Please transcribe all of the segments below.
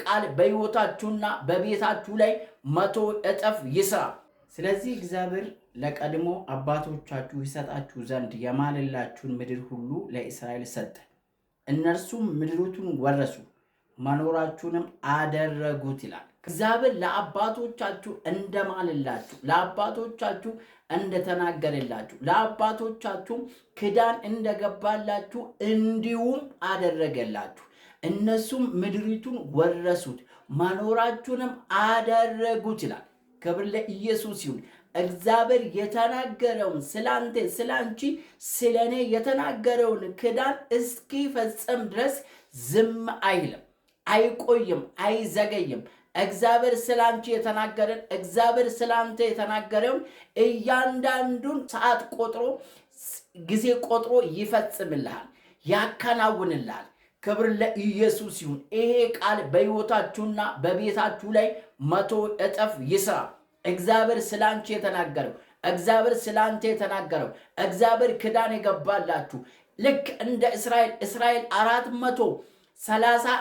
ቃል በሕይወታችሁና በቤታችሁ ላይ 100 እጥፍ ይስራ። ስለዚህ እግዚአብሔር ለቀድሞ አባቶቻችሁ ይሰጣችሁ ዘንድ የማለላችሁን ምድር ሁሉ ለእስራኤል ሰጠ። እነርሱም ምድሪቱን ወረሱ፣ መኖራችሁንም አደረጉት ይላል። እግዚአብሔር ለአባቶቻችሁ እንደማለላችሁ፣ ለአባቶቻችሁ እንደተናገረላችሁ፣ ለአባቶቻችሁ ኪዳን እንደገባላችሁ እንዲሁም አደረገላችሁ። እነሱም ምድሪቱን ወረሱት፣ መኖራችሁንም አደረጉት ይላል። ክብር ለኢየሱስ ይሁን። እግዚአብሔር የተናገረውን ስላንተ፣ ስላንቺ፣ ስለኔ የተናገረውን ኪዳን እስኪፈጽም ድረስ ዝም አይልም፣ አይቆይም፣ አይዘገይም። እግዚአብሔር ስላንቺ የተናገረን፣ እግዚአብሔር ስላንተ የተናገረውን እያንዳንዱን ሰዓት ቆጥሮ፣ ጊዜ ቆጥሮ ይፈጽምልሃል፣ ያከናውንልሃል። ክብር ለኢየሱስ ይሁን። ይሄ ቃል በሕይወታችሁና በቤታችሁ ላይ 100 እጥፍ ይስራ። እግዚአብሔር ስላንቺ የተናገረው፣ እግዚአብሔር ስላንተ የተናገረው፣ እግዚአብሔር ኪዳን የገባላችሁ ልክ እንደ እስራኤል፣ እስራኤል 430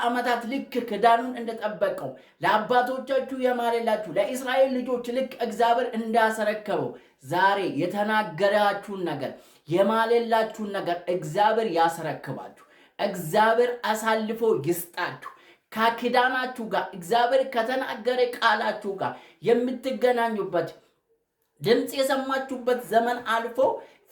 ዓመታት ልክ ኪዳኑን እንደጠበቀው፣ ለአባቶቻችሁ የማለላችሁ ለእስራኤል ልጆች ልክ እግዚአብሔር እንዳስረከበው ዛሬ የተናገራችሁን ነገር፣ የማለላችሁን ነገር እግዚአብሔር ያስረክባችሁ። እግዚአብሔር አሳልፎ ይስጣችሁ። ከኪዳናችሁ ጋር፣ እግዚአብሔር ከተናገረ ቃላችሁ ጋር የምትገናኙበት፣ ድምፅ የሰማችሁበት ዘመን አልፎ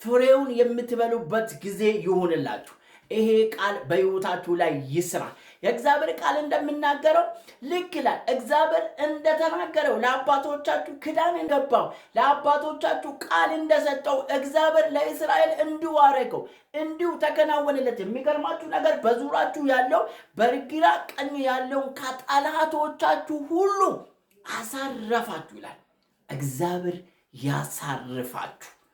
ፍሬውን የምትበሉበት ጊዜ ይሁንላችሁ። ይሄ ቃል በሕይወታችሁ ላይ ይስራ። የእግዚአብሔር ቃል እንደሚናገረው ልክ ይላል። እግዚአብሔር እንደተናገረው፣ ለአባቶቻችሁ ኪዳን እንደገባው፣ ለአባቶቻችሁ ቃል እንደሰጠው እግዚአብሔር ለእስራኤል እንዲሁ አደረገው፣ እንዲሁ ተከናወነለት። የሚገርማችሁ ነገር በዙሪያችሁ ያለው፣ በግራ ቀኝ ያለውን ከጠላቶቻችሁ ሁሉ አሳረፋችሁ ይላል። እግዚአብሔር ያሳርፋችሁ።